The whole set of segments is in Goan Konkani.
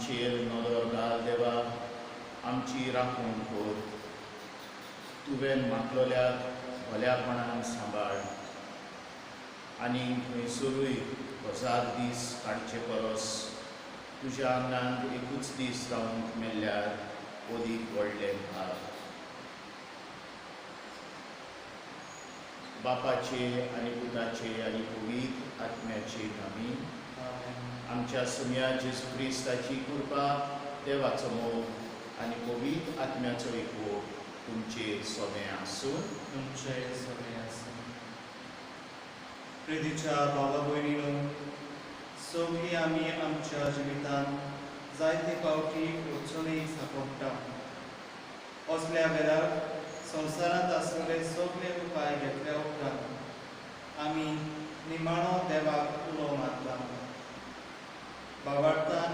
आमचेर नदर घाल देवा, आमची राखण कर। तुवें मागलोल्याक भल्यापणान सांबाळ आनी खंयसरूय 1000 दीस काडचे परस तुज्या आंगणांत एकूच दीस रावंक मेळ्ळ्यार अदीक व्हडलें भाग। बापाचे आनी पुताचे आनी पवित्र आत्म्याचे नामी आमच्या सुम्या जेजू क्रिस्ताची कृपा, देवाचो मोग आनी पवित्र आत्म्याचो एकवट तुमचेर सदां आसूं। तुमचे सदां आसूं। प्रितीच्या बाबा भयणीनो, सगळीं आमी आमच्या जिवितांत जायते फावटी अडचणी सांपडटा। असल्या वेळार संवसारांत आसलेले सगळे उपाय घेतल्या उपरांत आमी निमाणो देवाक उलो मारता। बाबार्थान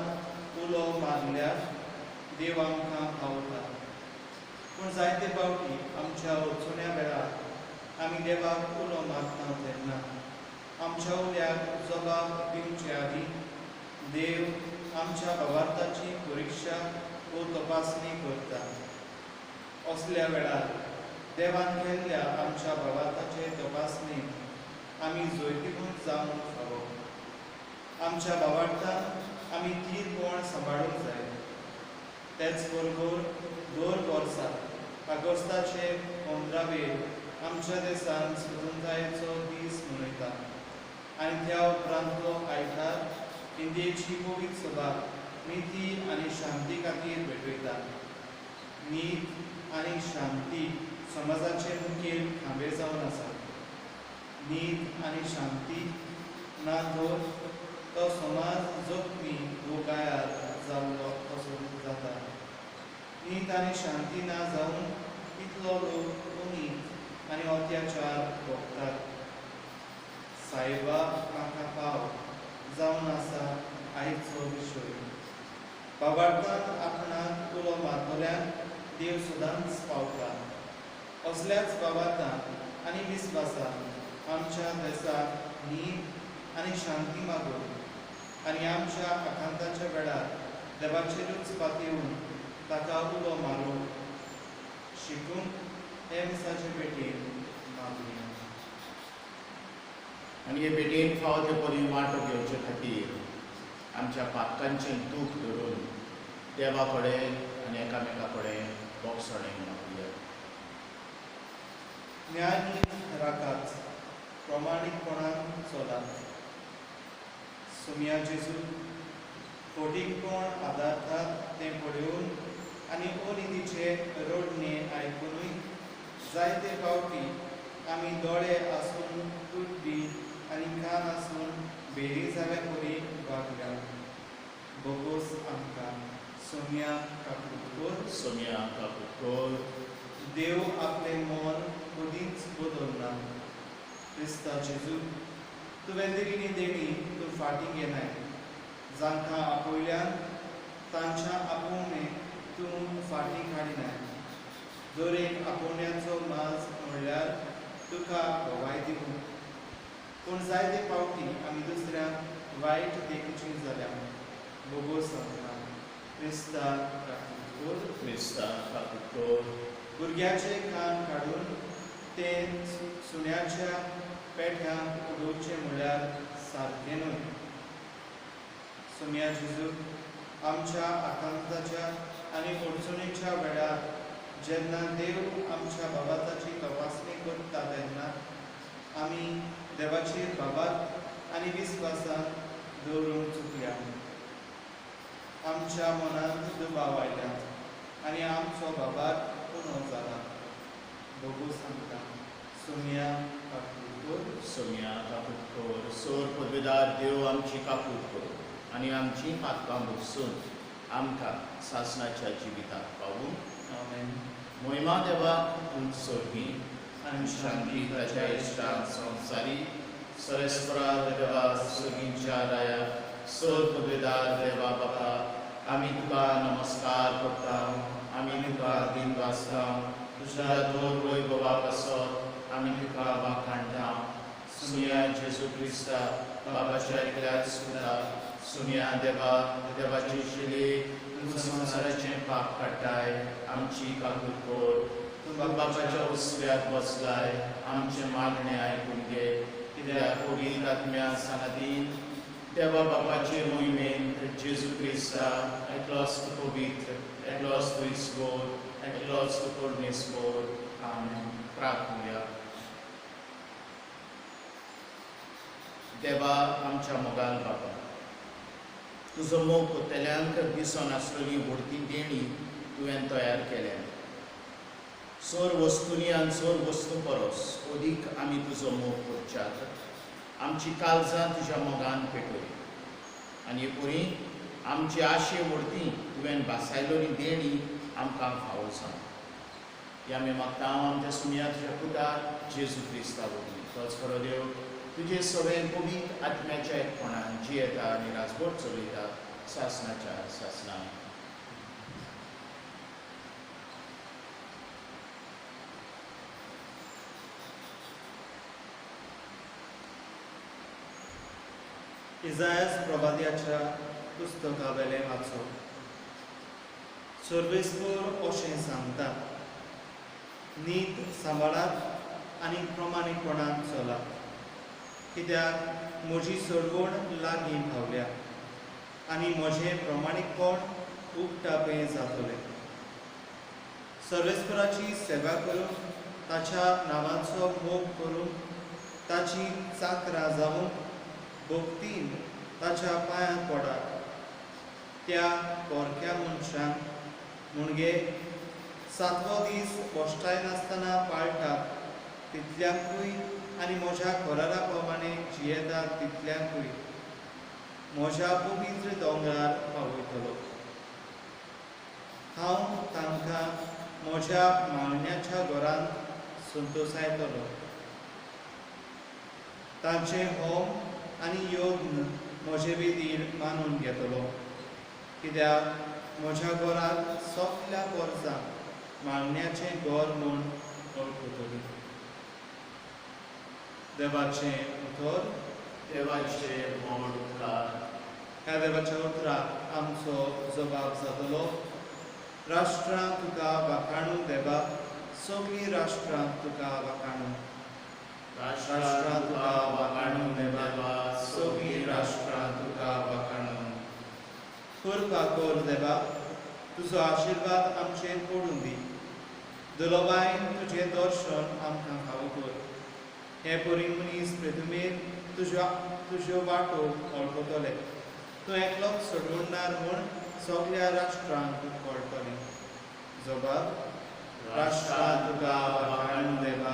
उलो मारल्यार देव आमकां पावता, पूण जायते फावटी आमच्या अडचण्या वेळार आमी देवाक उलो मारता तेन्ना आमच्या उल्याक जबाब दिवचे आदीं देव आमच्या बाबार्थाची परिक्षा वो तपासणी करता। असल्या वेळार देवान केल्ल्या आमच्या बाबार्थाचे तपासणी आमी जैतिवंत जावंक फावो। आमच्या बाबार्थान आमी थीरपण सांबाळूंक जाय। तेच बरोबर दर वर्सा ऑगस्टाचे 15वेर आमच्या देशांत स्वतंत्रतायेचो दीस मनयता आनी त्या उपरांतलो आयतार इंडियेची पवित्र सभा निती आनी शांती खातीर भेटयता। नीत आनी शांती समाजाचे मुखेल खांबे जावन आसा। नीत आनी शांती ना तर तो समाज जखमी वो गायार जाल्लो तसो जाता। नीत आनी शांती ना जावन कितलो लोक अनीत आनी अत्याचार भोगतात। सायबा म्हाका पाव जावन आसा आयचो विशय। बाबार्थान आपणाक उलो मारतल्यांक देव सदांच पावता। असल्याच बाबार्थान आनी विस्वासान आमच्या देशाक नीत आनी शांती मागून आनी आमच्या आकांताच्या वेळार देवाचेरूच पातयेवन ताका उलो मारूंक शिकूंक हे मिसाचे भेटेन मागुया। आनी हे भेटेन फावो ते परी वांटो घेवचे खातीर आमच्या पातकांचें दूख धरून देवा कडेन आनी एकामेका कडेन बोगसणें मागुया। न्याय राखात, प्रमाणीकपणान चलात। सुम्या जेजू, फटींगपण आदारतात तें पळोवन आनी अनितीचे रडणे आयकुनूय जायते फावटी आमी दोळे आसून कुड्डी आनी कान आसून भेरी जाल्या परी वागल्या। बोगोस आमकां सोम्या काकूट कर। सोम्या काकूट कर। देव आपलें मन कदींच बदलना। क्रिस्ता जेजू, तुवें दिल्ली देणी तूं फाटीं घेनाय। जांकां आपयल्यान तांच्या आपोवणें तूं फाटीं काडिनाय। दर एक आपोवण्याचो माज म्हणल्यार तुका गवाय दिवंक, पूण जायते फावटी आमी दुसऱ्यांक वायट देखीची जाल्या। बोगोस आमकां क्रिस्ता काकूट कर। क्रिस्ता काकूट कर। भुरग्याचे कान काडून तें सुण्याच्या पेठ्यांक उडोवचें म्हणल्यार सारकें न्हय। सुम्या जेजू, आमच्या आकांताच्या आनी अडचणीच्या वेळार जेन्ना देव आमच्या बाबाताची तपासणी करता तेन्ना आमी देवाचेर बाबात आनी विस्वासान दवरूंक चुकल्या। आमच्या मनांत दुबाव आयल्यात आनी आमचो बाबात उणो जाला। बोगोस आमकां सोम्या काकूट कर। सोम्या काकूट कर। सोर पदवेदार देव आमची काकूट कर आनी आमची पातकां भोगसून आमकां सासणाच्या जिविताक पावूं। आमेन। मोहिमा देवाक उंच सोडगी आनी शांती ताच्या इश्टान संवसारी सरस्परा देवा सुगींच्या राया सोर पदवेदार देवा बापा, आमी तुका नमस्कार करता, आमी तुका दिन वाचता। तुज्या दोर वैभवा पासत आमी तुका वाखाणटा। सुनिया जेजू क्रिस्ता बाबाच्या एकल्या सुता सुनिया देवा देवाची शिले तूं संवसाराचें पाप काडटाय आमची काकूत कर. तूं बाबाच्या उसव्याक बसलाय आमचें मागणें आयकून घे. कित्याक पवित्र आत्म्या सांगातीन देवा बापाचे मोहिमेंत जेजू क्रिस्ता एकलोच तूं पवित्र एकलोच तूं ईश्वर एकलोच तूं परमेश्वर. आमेन. प्रार्थुया. देवा आमच्या मोगाल बाबा तुजो मोग कोत्तल्यांक दिसोन आसलेली व्हडती देणी तुवें तयार केल्या. सोर वस्तुंनी आनी सोर वस्तू परस अदीक आमी तुजो मोग करच्याक आमची काळजां तुज्या मोगान पेटय आनी हे परी आमची आशे व्हडती तुवें भासायलोली देणी आमकां फावो जावं. ही आमी मागता आमच्या सुमया तुज्या पुता जेजू क्रिस्ता वरवीं. तोच खरो देव तुजे सगळें पवित्र आत्म्याच्या एकपणान जियेता आनी राजवट चलयता सासनाच्या सासना. इजायस प्रवाद्याच्या पुस्तका वेलें वाचो. सर्वेस्पर अशें सांगता, नीत सांबाळात आनी प्रमाणीकपणान चलात, कित्याक म्हजी सोडवण लागीं पावल्या आनी म्हजें प्रमाणीकपण उक्तापें जातलें. सर्वेस्पराची सेवा करून ताच्या नांवाचो मोग करून ताची चाकरां जावंक भक्तीन ताच्या पांयांत पडात. त्या पोरक्या मनशांक म्हणजे सातवो दीस भश्टाय नासतना पाळटात तितल्यांकूय आनी म्हज्या करारा प्रमाणे जियेतात तितल्यांकूय म्हज्या पवित्र दोंगरार पावयतलो. हांव तांकां म्हज्या मागण्याच्या घरांत संतोसायतलो. तांचें होम आनी यज्ञ म्हजे वेदीर मानून घेतलो, कित्याक म्हज्या घरांत सगल्या पोरसांक मागण्याचें घर म्हूण वळखतली. देवाचें उतर. देवाचे व्हड उपकार. ह्या देवाच्या उतराक आमचो जबाब जातलो. राष्ट्रां तुका वाखाणू देवा, सगळीं राष्ट्रां तुका वाखाणू. राष्ट्रां तुका वाखाणू देवा, सगळीं राष्ट्रां तुका वाखाणू. कृपा कर देवा, तुजो आशिर्वाद आमचेर पडून दी. दुलोबायन तुजें दर्शन आमकां फावो कर. हे परी मनीस प्रेतुमेर तुज्यो वाटो वळखतले. तूं एकलोच सोडवणार म्हूण सगल्या राष्ट्रांक कळटलें. जबाब. राष्ट्रां तुका वाखाणू देवा,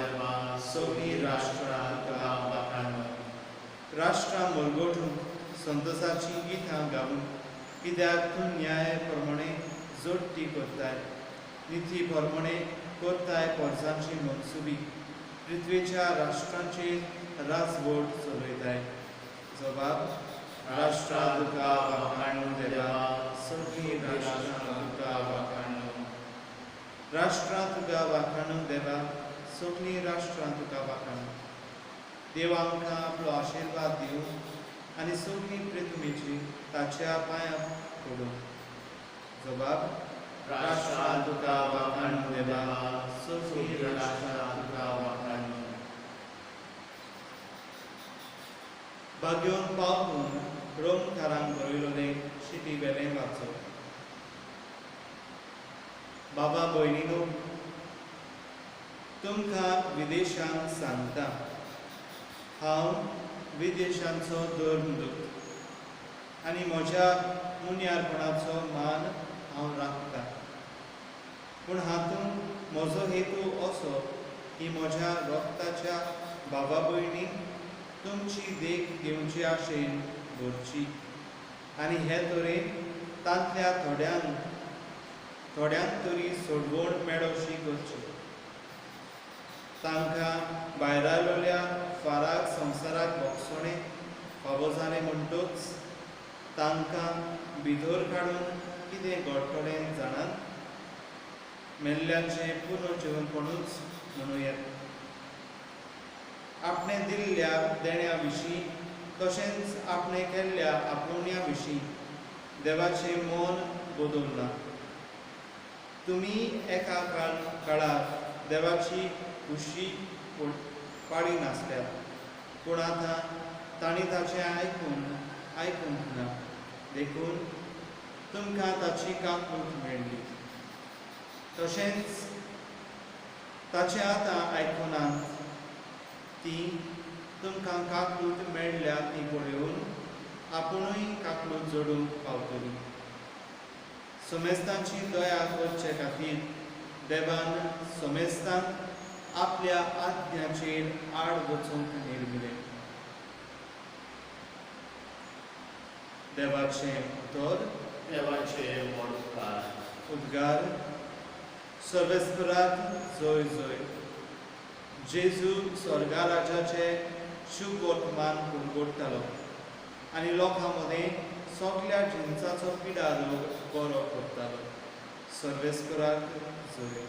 सगळीं राष्ट्रां तुका वाखाणू. राष्ट्रां मुरगोठून संतोषाचीं गितां गावन, कित्याक तूं न्याय प्रमाणे जोडटी करताय, निती प्रमाणे करताय पोरसांची मनसुबी, पृथ्वेच्या राष्ट्रांचेर राजवट चलयताय. जबाब. राष्ट्रां तुका वाखाणू देवा, सगळीं राष्ट्रां तुका वाखाणू. राष्ट्रां तुका वाखाणू देवा, सगळीं राष्ट्रां तुका वाखाणू. देव आमकां आपलो आशिर्वाद दिवं आनी सगळीं प्रितुमेची ताच्या पांयां पडूं. जबाब. राष्ट्रां तुका वाखाणू देवा, सगळीं राष्ट्रां तुका वाखाणू. भाग्योन पावून रोमकारांक बरयलोलें शिटी वेलें वाचो. बाबा भयणीनो, तुमकां विदेशांत सांगता, हांव विदेशांचो धर्मदूत आनी म्हज्या मुन्यारपणाचो मान हांव राखता. पूण हातूंत म्हजो हेतू असो की म्हज्या रक्ताच्या बाबा भयणीक तुमची देख घेवची आशेन भरची आनी हे तरेन तांतल्या थोड्यांक तरी सोडवण मेळोशी करची. तांकां भायरायलोल्या फाराक संवसाराक भोगसणें फावो जालें म्हणटूच तांकां भितर काडून कितें घडटलें जाणात? मेल्ल्याचें पुनर्जिवनपणूच म्हणूं येता. आपणे दिल्ल्या देण्या विशीं तशेंच आपणे केल्ल्या आपोवण्या विशीं देवाचें मन बदलना. तुमी एका काळार देवाची खुशी पाळी नासल्यात, पूण आतां तांणी ताचें आयकूंक ना, देखून तुमकां ताची काकूट मेळ्ळी. तशेंच ताचें आतां आयकुनात ती तुमकां काकूट मेळ्ळ्या ती पळोवन आपुणूय काकूट जोडूंक पावतली. समेस्तांची दया करचे खातीर देवान समेस्तांक आपल्या आज्ञाचेर आड वचूंक निर्मिलें. देवाचें उतर. देवाचे व्हड उपकार. उद्गार. सर्वेस्पराक जय जय. जेजू स्वर्गा राजाचे शुभ वर्तमान परगटतालो आनी लोकां मदें सगल्या जिनसाचो पिडा रोग बरो करतालो. सर्वेस्पराक जय.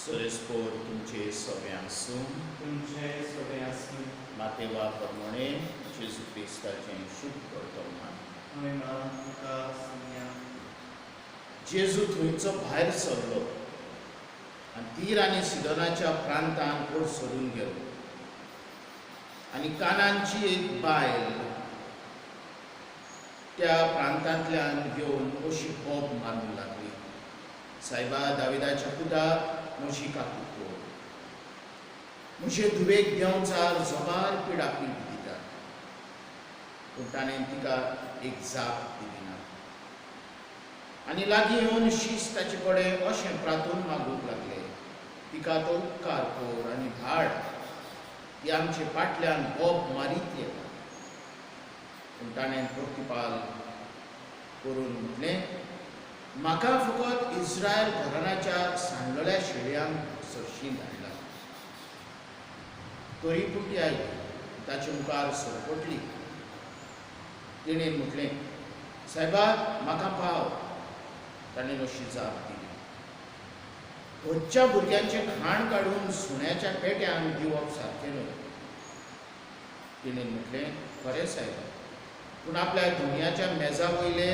सोरेस्पोर तुमचे सगळे आसूं. तुमचे सगळे आसूं. मातेवा प्रमाणे जेजू क्रिस्ताचें शुभ वर्तमान. महिमा तुका सन्या. जेजू थंयचो भायर सरलो आनी तीर आनी सिदोनाच्या प्रांतान कोण सरून गेलो आनी कानांची एक बायल त्या प्रांतांतल्यान घेवन अशी बोब मारूंक लागली, सायबा दाविदाच्या पुता, म्हजी काकूट कर, म्हजे धुवेक देंवचार जबार पिडा पीठ दिता. पूण ताणें तिका एक जाप दिली ना आनी लागीं येवन शीस ताचे कडेन अशें प्रार्थून मागूंक लागले, तिका तो उपकार कर आनी धाड, ती आमचे फाटल्यान बोब मारीत येता. पूण ताणें प्रतिपाल करून म्हटलें, म्हाका फकत इस्रायल घराण्याच्या सांडलेल्या शेळयांक सरशी धाडला. तरी पूण ती आयली, ताचे मुखार सरपटली. तिणें म्हटलें, सायबा म्हाका पाव. ताणें अशी जाप दिली, घरच्या भुरग्यांचें खाण काडून सुण्याच्या पेट्यांक दिवप सारकें न्हय. तिणें म्हटलें, खरें सायबा, पूण आपल्या धुन्याच्या मेजा वयले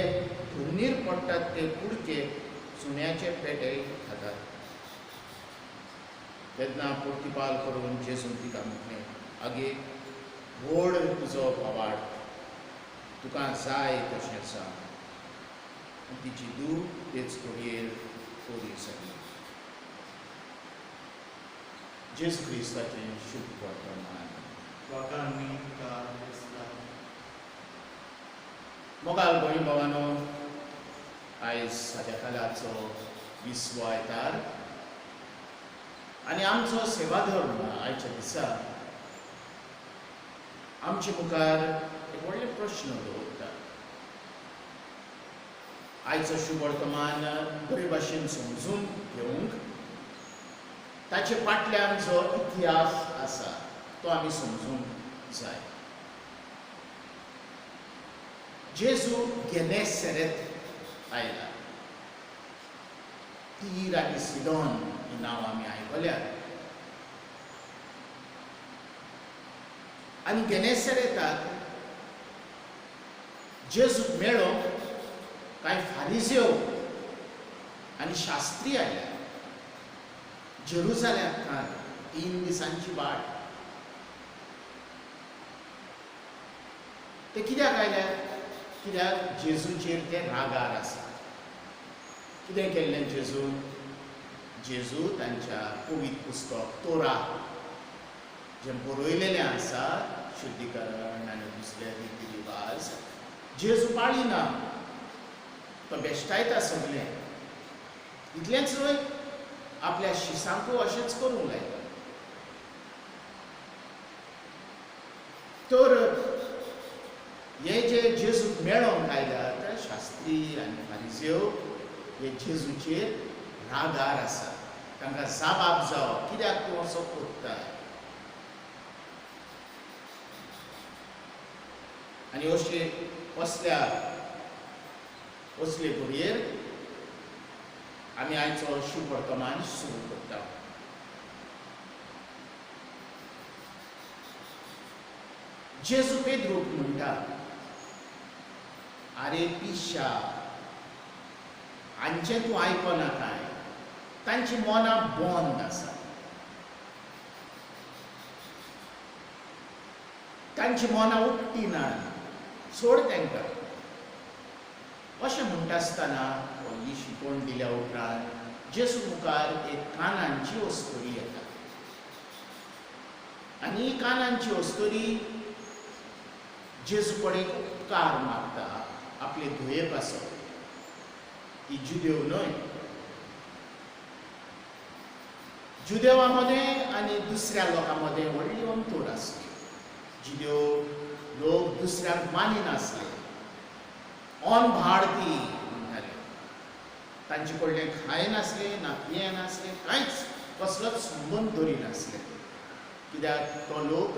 धुनीर पडटात ते कुडके सुण्याचे पेटे खातात. तेन्ना प्रतिपाल करून जेजून तिका म्हटलें, आगे व्हड तुजो भावाड, तुका जाय तशें सांग. तिची धूव तेच घडयेर बरी जाली. जेजू क्रिस्ताचें शुभ वर्तमान. वाकांनी तुका दिसला. मोगाल भयण भावानो, आयज साद्या कालाचो 20वो आयतार आनी आमचो सेवाधर्म आयच्या दिसा आमचे मुखार एक व्हडले प्रश्न दवरता. आयचो शुभ वर्तमान बरे भाशेन समजून घेवंक ताचे फाटल्यान जो इतिहास आसा तो आमी समजूंक जाय. जेजू गेनेसेरेत आयला. तीर आनी सिडोन ही नांवां आमी आयकल्यात आनी गेनेसेरेताक जेजूक मेळोंक कांय फारिजेव आनी शास्त्री आयल्या. जेरुजालेमाक 3 दिसांची वाट. ते कित्याक आयल्या? कित्याक जेजूचेर ते रागार आसा. कितें केल्लें जेजून? जेजू तांच्या पवित्र पुस्तक तोरा जें बरयलेलें आसा, शुद्धीकरण आनी दुसरे रिती रिवाज जेजू पाळिना, तो बेश्टायता सगलें. इतलेंच न्हय, आपल्या शिसांकूय अशेंच करूंक लायता. तर हे जे जेजूक मेळोंक आयल्यात शास्त्री आनी फारिजेव हे जेजूचेर रागार आसा. तांकां जाबाब जावप, कित्याक तूं असो करता? आनी अशे असल्या असले घडयेर आमी आयचो शुभ वर्तमान सुरू करता. जेजू पेद्रूक म्हणटा, आरे पिशा, हांचें तूं आयकना काय? तांची मनां बंद आसा, तांची मनां उक्ती ना, सोड तांकां. अशें म्हणटा आसतना ही शिकवण दिल्या उपरांत जेजू मुखार एक कानांची अस्तुरी येता आनी ही कानांची अस्तुरी जेजू कडेन उपकार मागता आपले धुये पासत. ती जुदेव न्हय, जुदेवा मदें आनी दुसऱ्या लोकां मदें व्हडली अंतर आसली. जुदेव लोक दुसऱ्यांक मानिनासले, अनभारती म्हणटाले, तांचे कडलें खायनासलें ना पियेनासलें, कांयच कसलोच संबंद दवरिनासले. कित्याक तो लोक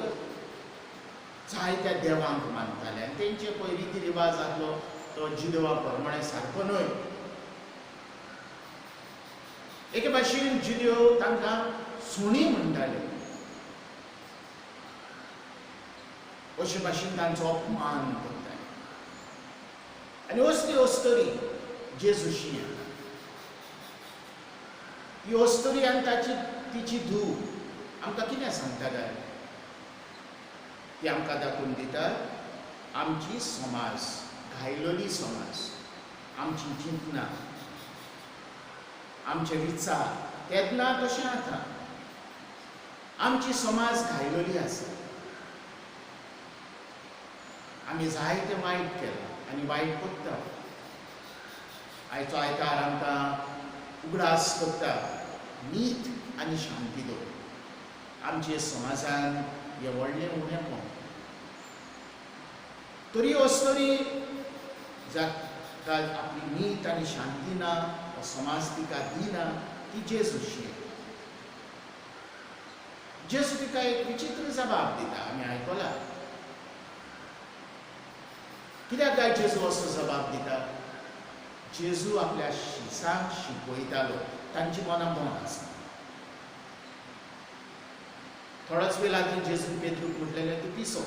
जायत्या देवांक मानताले आनी तेंचे पळय रिती रिवाज आसलो तो जुदेवा प्रमाणे सारको न्हय. एके भाशेन जुदेव तांकां सुणी म्हणटाले, अशे भाशेन तांचो अपमान करताले. आनी असली अस्तुरी जेजूशी येता. ही अस्तुरी आनी ताची तिची धूव आमकां कितें सांगता काय? ती आमकां दाखोवन दिता आमची समाज घायलोली समाज, आमची चिंतनां, आमचे विचार तेन्ना तशें आतां आमची समाज घायलोली आसा. आमी जायतें वायट केलां आनी वायट करता. आयचो आयतार आमकां उगडास करता नीत आनी शांती दवर. आमचे समाजान हें व्हडलें उणेपण. तरी अस्तुरी जाका आपली नीत आनी शांती ना, हो समाज तिका दिना, ती जेजूशी येता. जेजू तिका एक विचित्र जबाब दिता, आमी आयकला. कित्याक काय जेजू असो जबाब दिता? जेजू आपल्या शिसांक शिकयतालो, तांची मनां बंद आसता. थोडोच वेळ आदीं जेजून पेद्रूक म्हटलेलें, तूं पिसो,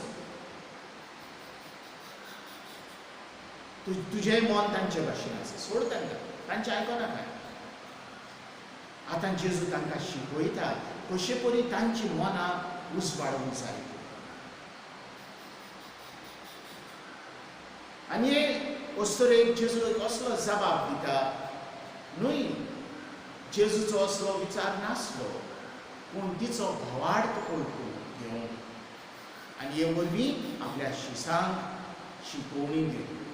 तुजें मन तांचे भाशेन आसा, सोड तांकां, तांचें आयकना काय. आतां जेजू तांकां शिकयता कशे परी तांची मनां उजवाडूंक जाय. आनी अस्तुरेक जेजू एक असलो जबाब दिता न्हय, जेजूचो असलो विचार नासलो, पूण तिचो भावार्थ वळखून घेवन आनी हे वरवीं आपल्या शिसांक शिकोवणी दिवन.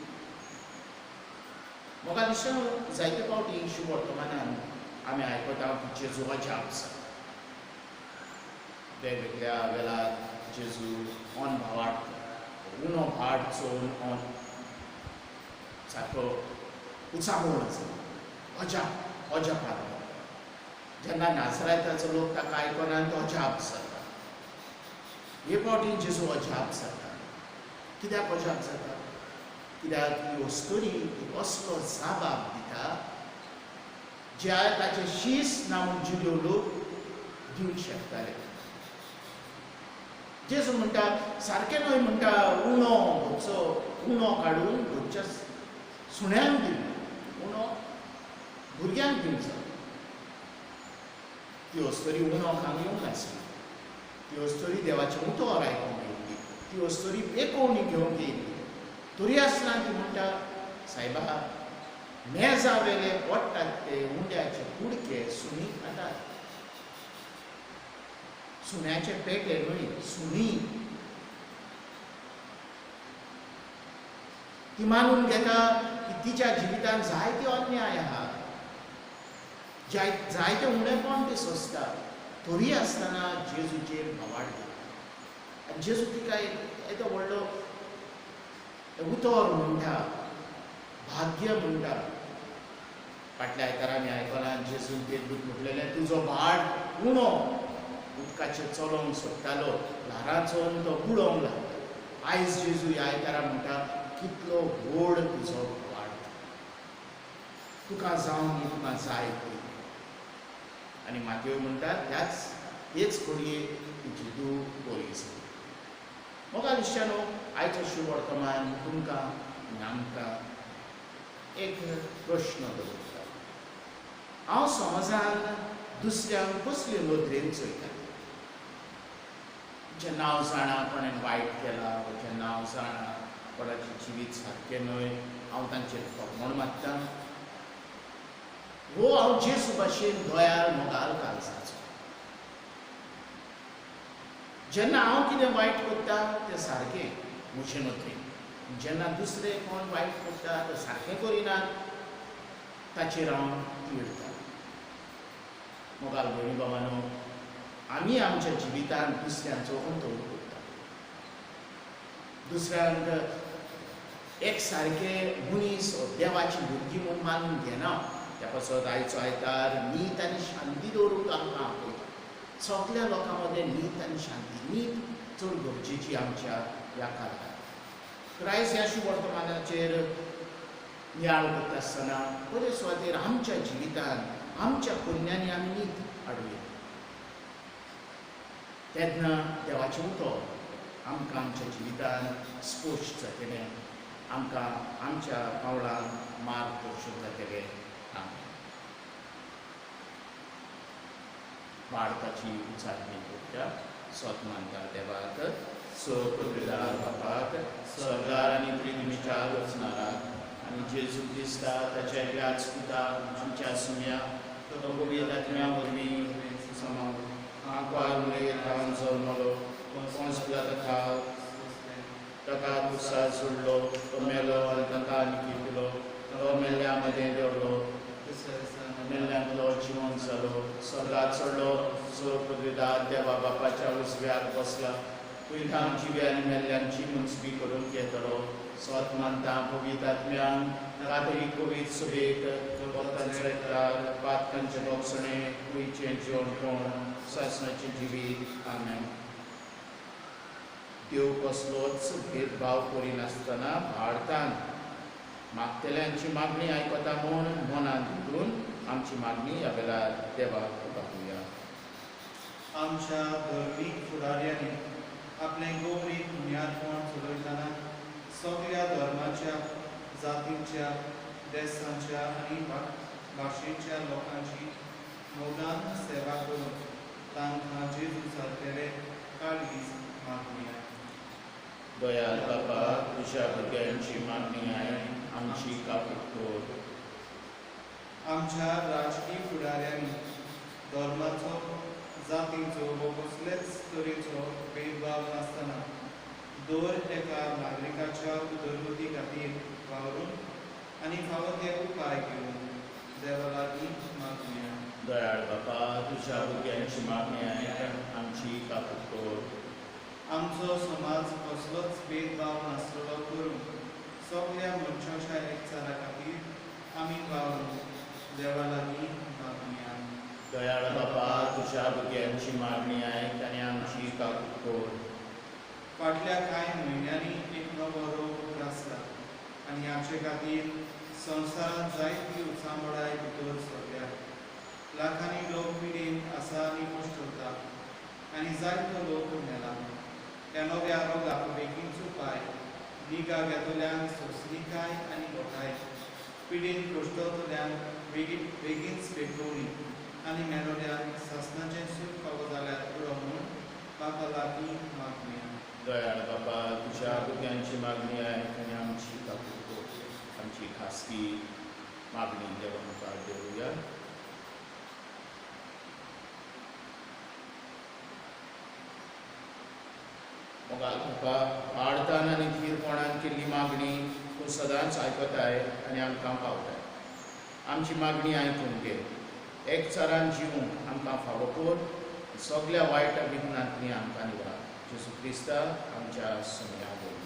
म्हाका दिसता जायते फावटी शुभवर्तमानान आमी आयकता की जेजू अजाप जाता. वेगवेगळ्या वेळार जेजू ऑन भावार्थ उणो भाट चोवन ऑन सारको उचामोळ जाता, अजाप अजापात. जेन्ना नाजरायताचो लोक ताका आयकना तो अजाप जाता. हे फावटी जेजू अजाप जाता. कित्याक अजाप जाता? कित्याक ही अस्तुरी एक असलो जबाब दिता ज्या ताचे शीस ना म्हूण जुदेव लोक दिवंक शकताले. जेजू म्हणटा सारकें न्हय, म्हणटा उणो घरचो उणो काडून घरच्या सुण्यांक दिवं, उणो भुरग्यांक दिवंक जाय. ती अस्तुरी उणो खावंक येवंक नासली, ती अस्तुरी देवाचें उतर आयकूंक येयल्ली, ती अस्तुरी पेकोवणी घेवंक येयल्ली. तरी आसतना ती म्हणटा, सायबा, मेजा वेले पडटात ते उंड्याचे कुडके सुणी खातात. सुण्याचे पेटे न्हय, सुणी. ती मानून घेता की तिच्या जिवितांत जायते अन्याय आहा, जायते उणेपण ती सोंसता. तरी आसतना जेजूचेर भावार्थ दवरता. आनी जेजू तिका एक येदो व्हडलो उतर म्हणटा, भाग्य म्हणटा. फाटल्या आयतारा आमी आयकलां जेजून पेद्रूक म्हटलेलें, तुजो भाट उणो उदकाचेर चलोवंक सोदतालो, ल्हारां चोवन तो बुडोवंक लागलो. आयज जेजू ह्या आयतारा म्हणटा, कितलो व्हड तुजो भावार्थ, तुका जावन न्ही तुका जाय पळय. आनी मातेव म्हणटा त्याच हेच घडये तुजी धूव बरी जाली. मोगाल इश्टानो, आयचो शुभवर्तमान तुमकां आनी आमकां एक प्रश्न दवरता. हांव समाजान दुसऱ्यांक कसले नदरेन चोयता? जेन्ना हांव जाणा कोणें वायट केलां, जेन्ना हांव जाणा कोणाचें जिवीत सारकें न्हय, हांव तांचेर थोमण मारता वो हांव जेजू भाशेन दयाळ मोगाल काळजाचो? जेन्ना हांव कितें वायट करता तें सारकें म्हजे नदरेन, जेन्ना दुसरे कोण वायट करता तें सारकें करिनात ताचेर हांव तिडटा. मोगाल भयणी बाबानो, आमी आमच्या जिवितांत दुसऱ्यांचो अंतोळ करता, दुसऱ्यांक एक सारके मनीस देवाची भुरगीं म्हूण मानून घेना. त्या पासत आयचो आयतार नीत आनी शांती दवरूंक आमकां आपयता. सगल्या लोकां मदें नीत आनी शांती, नीत चड गरजेची आमच्या ह्या काळार. क्रायस्ट ह्या शुभवर्तमानाचेर नियाळ करता आसतना पयले सुवातेर आमच्या जिवितांत आमच्या पुण्यानी आमी नीत हाडुया. तेन्ना देवाचें उतर आमकां आमच्या जिवितांत स्पोश जातलें, आमकां आमच्या पावलांक मार्गदर्शन जातलें. आमेन. भारताची उचारणी करता. स्वत मानता देवाक, पदवीदार बापाक, सरदार आनी त्रिदिमीच्या रचणाराक आनी जेजू क्रिस्ता ताच्या एकल्याच पुता आमच्या सुम्या तो पवित्र आत्म्या वरवीं आंकवार मुरयेथावन जल्मलो, पोंस पिलाता ताका कुसार सोडलो, तो मेलो आनी ताका निकितलो, तो मेल्ल्या मदें देवलो, मेल्ल्यांतलो जिवन जालो, स्वर्गात चडलो, सो पदवीदार देवा बापाच्या उजव्यार बसला, पयलीं जिव्या आनी मेल्ल्यांची मुंजबी करूंक येतलो. स्वत मानता पवित्र आत्म्यान कातरी पवित्र सुबेक भक्तांचो एकचार, पातकांचें भोगसणें, कुडीचें जिवणपण, सासणाचें जिवीत. आमेन. देव कसलोच भेदभाव करिनासतना भारतांत मागतल्यांची मागणी आयकता म्हूण मनांत दवरून आमची मागणी ह्या वेळार देवाक उबारुया. आमच्या धर्मीक फुडाऱ्यांनी आपलें गौरीक पुण्यार्पण चलयतना सगळ्या धर्माच्या, जातींच्या, देशांच्या आनी भाशेच्या लोकांची मोगान सेवा करून तांकां जेजू सारकेले काळीज मागुया. दयाळ बापा, तुज्या भुरग्यांची मागणी आयक, आमची काकूट कर. आमच्या राजकीय फुडाऱ्यांनी धर्माचो, जातीचो वो कसलेच तरेचो भेदभाव नासतना दर एका नागरिकाच्या उदरगती खातीर वावरून आनी फावो ते उपाय घेवन देवा लागीं मागुया. दयाळ बापा, तुज्या भुरग्यांची मागणी आयक, आमची काकूट कर. आमचो समाज कसलोच भेदभाव नासलेलो करून सगल्या मनशाच्या एकचारा खातीर आमी वावरून देवा लागीं मागुया. दयाळ बापा, तुज्या भुरग्यांची मागणी आयक आनी आमची काकूट कर. फाटल्या कांय म्हयन्यांनी एक नवो रोग उप्रासला आनी हाचे खातीर संवसारांत जायती उचांबळाय भितर सरल्या. लाखांनी लोक पिडेन आसा आनी कश्ट आनी जायतो लोक मेला. ह्या नव्या रोगाक बेगीनच उपाय, निगा घेतल्यांक सोंसणीकाय आनी घोटाय, पिडेन कश्टतल्यांक बेगीनच पेटोवणी आनी मेलोड्यांक सासणाचें सूख फावो जाल्यार पुरो म्हूण बापा लागीं मागुया. दयाळ बापा, तुज्या भुरग्यांची मागणी आयक आनी आमची काकूट कर. आमची खासगी मागणी देवा मुखार दवरुया. मोगाळ बापा, आडतान आनी धीरपणान केल्ली मागणी तूं सदांच आयकताय आनी आमकां पावताय. आमची मागणी आयकून घे. एकचारान जिवूंक आमकां फावो कर. सगल्या वायट विघ्नांतली आमकां निवार. जेजू क्रिस्ता आमच्या सुम्या वरवीं.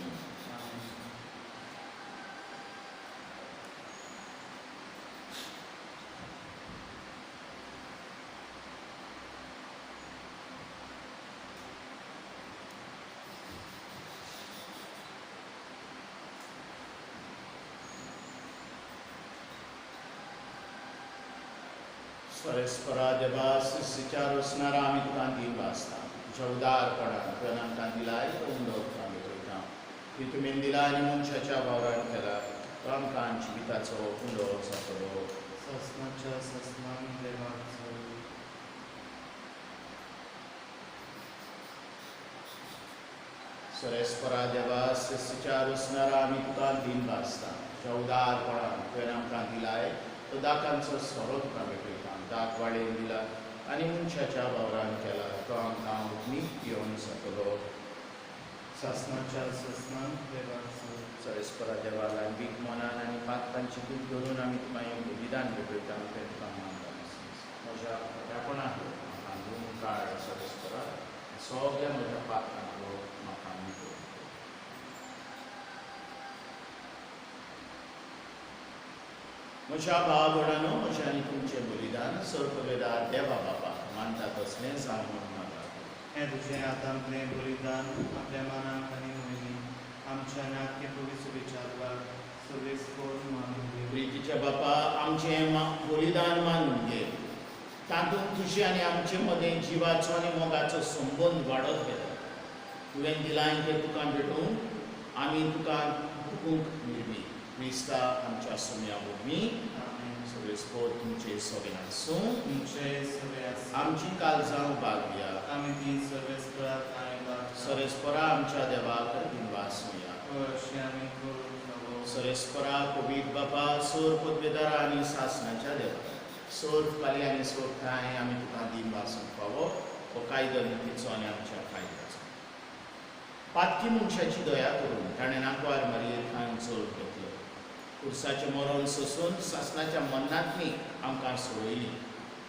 परस्परा देवा सृश्टीच्या रचणारा आमी तुका दिव आसता. तुज्या उदारपणान तुवें आमकां दिलाय तो उंडो तुका भेटयता. ती तुवें दिला आनी मनशाच्या वावरान केला तो आमकां जिविताचो उंडो जातलो. सासणाच्या सासणान देवाक जोय. सरेस्परा देवा, सृश्टीच्या रचणारा, आमी तुका दिन भासता. तुज्या उदारपणान तुवें आमकां दिलाय तो दाकांचो सोरो तुका भेटयता. दाक वाडयन दिला आनी मनशाच्या वावरान केला तो आमकां उदमीक पिवन जातलो. सासणाच्या सासणान देवाक जोय. सरेस्परा देवा, ल्हानवीक मनान आनी पातकांची दूख धरून आमी तुका हें बलिदान भेटयता, तें तुका मानता. म्हज्या खोट्यापणाक म्हाका धुवन काड सरेस्परा, सगळ्या म्हज्या पातकांक म्हाका मिटोवन. म्हज्या भाव भयणांनो, म्हजें आनी तुमचें बलिदान सर्ववेदार देवा बापा मानता तसलें जावं म्हूण मागता. हें तुजें हातांतलें बलिदान आपल्या मनाक आनी मोहिनी आमच्या नाट्य पवित्र विचारपाक सर्वेस करून मानून घे. प्रितीच्या बापा, आमचें बलिदान मानून घे. तातूंत तुजे आनी आमचे मदें जिवाचो आनी मोगाचो संबंद वाडत गेला. तुवें दिलां तें तुका भेटूंक आमी तुका हुकूंक मेळवी क्रिस्ता आमच्या सोम्या वरवीं. आमेन. सगळे तुमचे सगळें आसूं. तुमचे सगळे आसूं. आमची काळजां उबारुया. आमी ती सर्वेस्पराक कांय लागता. सरेस्परा आमच्या देवाक दिनवासूया. अशें आमी करूंक फावो. सरेस्परा कोवीद बापा, सोर पदवेदारा आनी सासणाच्या देवा, सोर फाली आनी सोर ठांय आमी तुका दिनवासूंक फावो. हो कायदो नितीचो आनी आमच्या फायद्याचो. पातकी मनशाची दया करून ताणें नाकवार मारयेर थांय चोरून घेतलो. खुर्साचें मरण सोसून सासणाच्या मन्नांतली आमकां सोडयली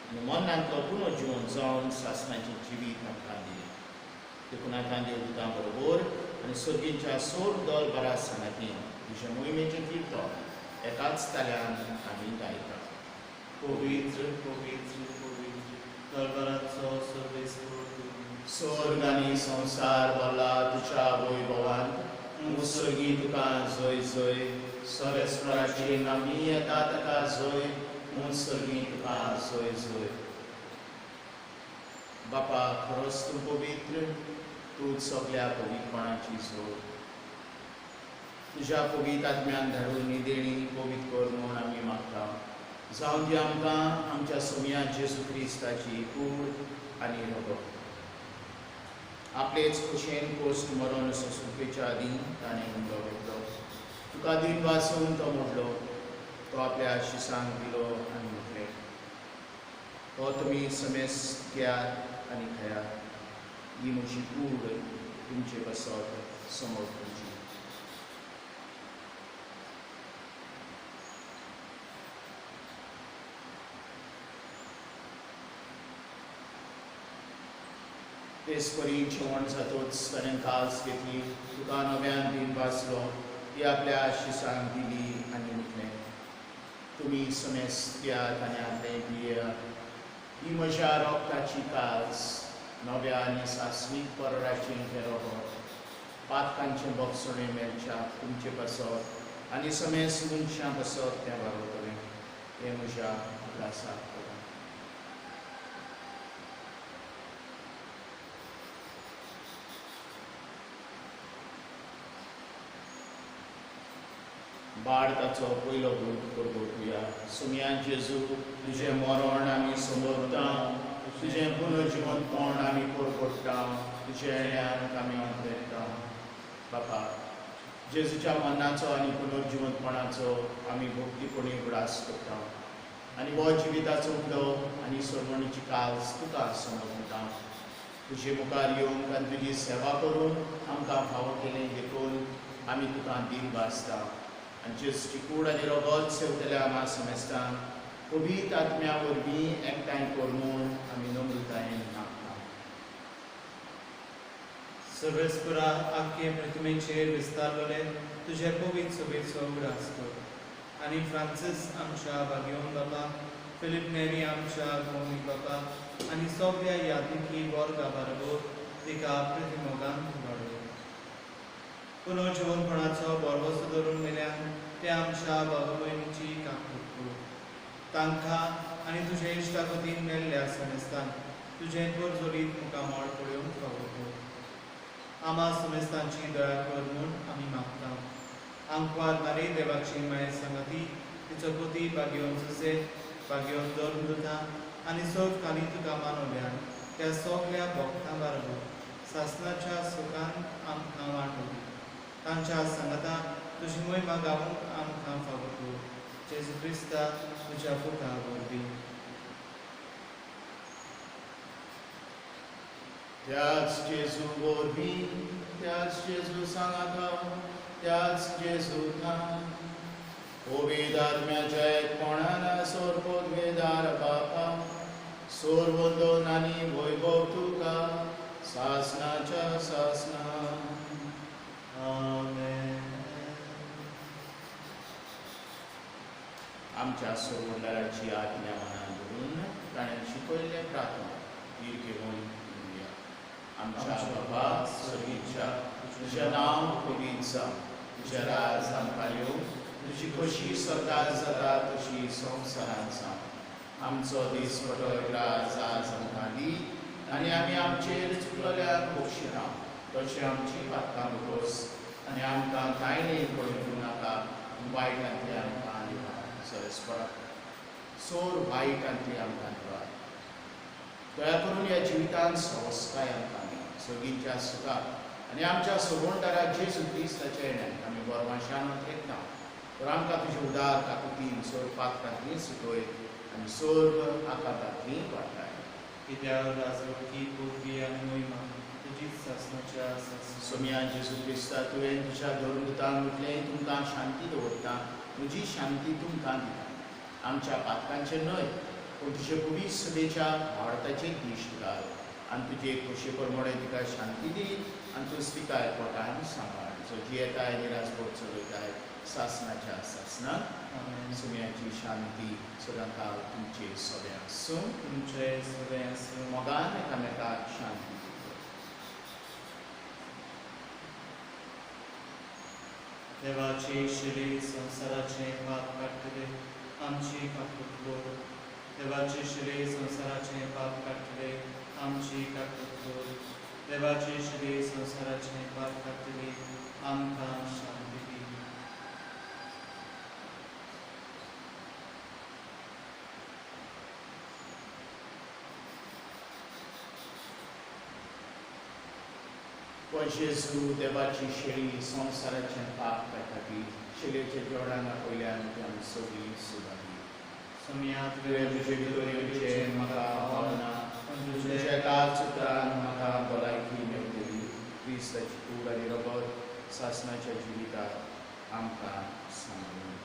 आनी मन्नांतलो पुनर्जिवन जावन सासणाचें जिवीत आमकां दिलें. देखून आतां देवदूतां बरोबर आनी सर्गींच्या सोर दल बरा सांगाती तुज्या मोहिमेचें कीर्तन एकाच ताल्यान आमी गायता. पवित्र पवित्र पवित्र दरबाराचो सर्वेस्पर तूं. स्वर्ग आनी संवसार भरला तुज्या वैभवान. मुसर्गी तुका जय जय. सरेस्वराची नामी येता ताका जय. मुसर्गी तुका जय जय. बापा, खरोच तूं पवित्र, तूं सगल्या पवित्रपणाची जोड. तुज्या पवित्र आत्म्यान धाडून निदेणी पवित्र कर म्हूण आमी मागता. जावं दी आमकां आमच्या सोम्या जेजू क्रिस्ताची कूड आनी रगत. आपलेच खोशेन कोश्ट मरण सोंसुपेच्या आदीं ताणें उंडो घेतलो. तुका दिन वासून तो मोडलो. तो आपल्या शिसांक दिलो आनी म्हटलें, हो तुमी समेस घेयात आनी खायात. ही म्हजी कूड तुमचे पासत समर्पणची. तेच परी जेवण जातोच ताणें कास घेतली, तुका नव्यान दिन वाचलो, ती आपल्या शिसांक दिली आनी म्हटलें, तुमी समेस घेयात आनी आपलें पियात. ही म्हज्या रोगताची कास, नव्या आनी सासणीक परराचें हें रोगत. पातकांचें बोगसणें मेळच्या तुमचे पासत आनी समेस मनशां पासत तें वाडवतलें. हें म्हज्या उगडासाक करा. बाळ ताचो पयलो घोट करगोटुया. सुम्या जेजू, तुजें मरण आमी समजता, तुजें पुनर्जिवनपण आमी परपडटा, तुजें येण्याक आमी अंतरता. बापा, जेजूच्या मरणाचो आनी पुनर्जिवनपणाचो आमी भक्तीपणी उगडास करता आनी हो जिविताचो उंडो आनी सर्वणीची काज तुका समर्पता. तुजे मुखार येवंक आनी तुजी सेवा करून आमकां फावो केलें देखून आमी तुका दिन भासता. आनी जेजूची कूड आनी रगत सेवतल्या आमा समेस्तांक पवित्र आत्म्या वरवीं एकठांय कर म्हूण आमी नम्रतायेन मागता. सर्वेस्परा, आख्खे पृथ्वीचेर विस्तारलेले तुजे पवित्र सभेचो उगडास कर आनी फ्रांसीस आमच्या भाग्योन बापा, फिलीप नेरी आमच्या गोमी बापा आनी सगळ्या यादनिकी वर्गा बरोबर तिका प्रतिमोगान वाडय. पुनर्जिवनपणाचो बरवसो धरून मेल्यान ते आमच्या बाबा भयणीची काकूट करूं. तांकां आनी तुजे इश्टागतीन मेल्ल्या समेस्तांक तुजें परजोरीत मुखामळ पळोवंक फावो. आमा समेस्तांची दया कर म्हूण आमी मागता. आंकवार मारी देवाची माय सांगाती तिचो पती बागेवन जुजे बागेवन धर्मदुतां आनी सोद काली तुका मानवल्या त्या सगल्या भक्तां बाराबर सासनाच्या सुखान आमकां वांटू. तांच्या सांगाता तुजी मोहिमा गावूंक आमकां फावो कर. जेजू क्रिस्ता तुज्या पुता वरवीं. त्याच जेजू वरवीं, त्याच जेजू सांगाता, त्याच जेजूतान पवित्र आत्म्याच्या एकपणान सोर पदवेदार बापा सोर वंदन आनी वैभव तुका सासनाच्या सासना. आमेन. आमच्या सोडणाराची आज्ञा मनान धरून ताणें शिकयल्लें प्रार्थना धीर घेवन म्हणुया. आमच्या बाबा सर्गीच्या, तुजें नांव पवित्र जावं, तुजें राज आमकां येवं, तुजी खोशी स्वर्गात जाता तशी संवसारांत जावं. आमचो दीसपटो राज आज आमकां दी आनी आमी आमचेर चुकलेल्यांक बक्षिना तशें आमची पातकां बगोस आनी आमकां कांय न्ही पळोवंक नाका, वायटांतली आमकां निवार. सरसपणा सोर वायटांतली आमकां निवार. दया करून ह्या जिवितांत सवस्काय आमकां दी, सगळींच्या सुखाक आनी आमच्या सोबणदारा जेजू क्रिस्ताच्या येण्यान आमी गोरवांशान येतना तर आमकां तुजे उदार काकुतीन सोर पातकांतली सुटोय आनी सोर्ग आकांतांतली वाटाय. कित्याक राजवटकी पदवी आनी मोहिमा तुजीच सासनाच्या सासना. सोमया जेजू क्रिस्ता, तुवें तुज्या धर्मदुतान म्हटलें तुमकां शांती दवरता, म्हजी शांती तुमकां दिता. आमच्या पातकांचेर न्हय पूण तुजे पवित्र सभेच्या भारताचेर दीश घाल आनी तुजे खोशे प्रमाणे तिका शांती दी आनी तूं तिका पोटान सांबाळ, जो जियेताय आनी राजवट चलयताय सासनाच्या सासनाक. आमेन. सुम्याची शांती सदांकाळ तुमचे सगळें आसूं. तुमचे सगळें आसूं. मोगान एकामेकाक शांती दिवया. देवाचे शिले संवसाराचें पाप काडटले आमची काकूट कर. देवाचे शिले संवसाराचें पाप काडटले आमची काकूट कर. देवाचे शिले संवसाराचें पाप काडटले आमकां शांती दी. ओ जेजू देवाची शेळी संवसाराचें पाप काडटा ती शेळयेच्या जेवणान पयल्यान ती आमी सगळीं सुदारली. सोमया तुवें तुजे भितर येवचें म्हाका पावना, तुज्या एकाच उतरान म्हाका भलायकी मेळटली. क्रिस्ताची कूड आनी रगत सासनाच्या जिविताक आमकां सांबाळून.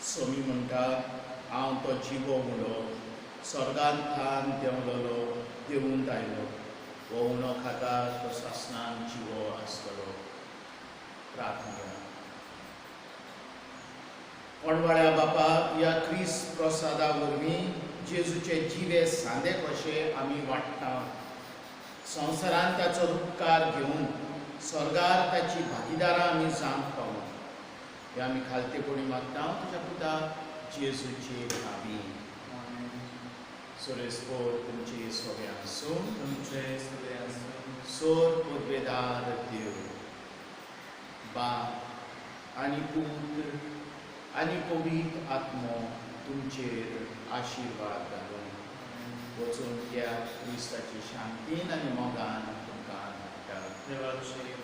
सोमी म्हणटा, हांव तो जिवो उणो स्वर्गान थान देंवलोलो देवून आयलो, हो उणो खाता तो सासनान जिवो आसतलो. प्रार्थना. कोणवाळ्या बापा, ह्या क्रिस्त प्रसादा वरवीं जेजूचे जिवे सांदे कशे आमी वाडटा. संवसारान ताचो उपकार घेवन स्वर्गार ताची भागीदारां आमी जावंक पावूं. हे आमी खालतेपणी मागता तुज्या पुता जेजूचे नांवी. सोरेस्पोर तुमचे सगळे आसूं. तुमचे सगळे आसूं. सोर पदवेदार देव बाप आनी पूत आनी पवित्र आत्मो तुमचेर आशिर्वाद घालून वचून त्या क्रिस्ताची शांतीन आनी मोगान तुमकां धाडटा. देवाचे.